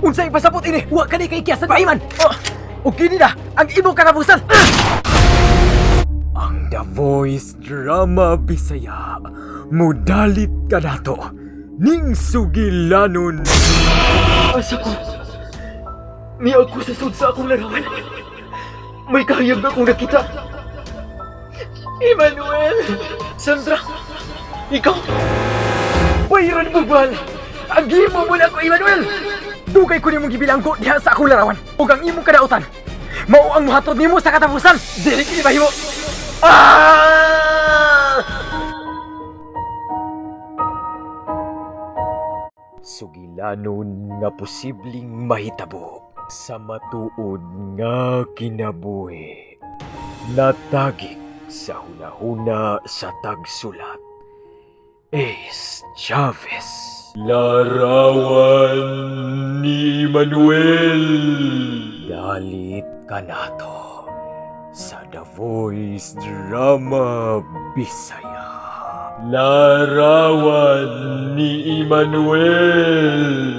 Unsa ipasabot ini? Wa kani kay kiyasan paiman. Oh, ug kini na ang imong katapusan. Ang The Voice Drama Bisaya mudalit kanato ning sugilanon. Asa ko? Niya ako sa sud sa akong larawan. May kahayag akong nakita. Emmanuel! Sandra! Ikaw! Bayran mo bal! Ang gimo mo na ako, Emmanuel! Dugay ko nimong gibilanggo diha sa akong larawan ug ang imong kadautan. Mao ang muhatod nimo sa katapusan. Dili kini mahimo. Ah! Sugilanon nga posibleng mahitabo sa matuod nga kinabuhi. Natagik sa hunahuna sa tagsulat. Ace Chavez. Larawan ni Manuel. Dalit kanato sa The Voice Drama Bisaya. Larawan ni Emmanuel.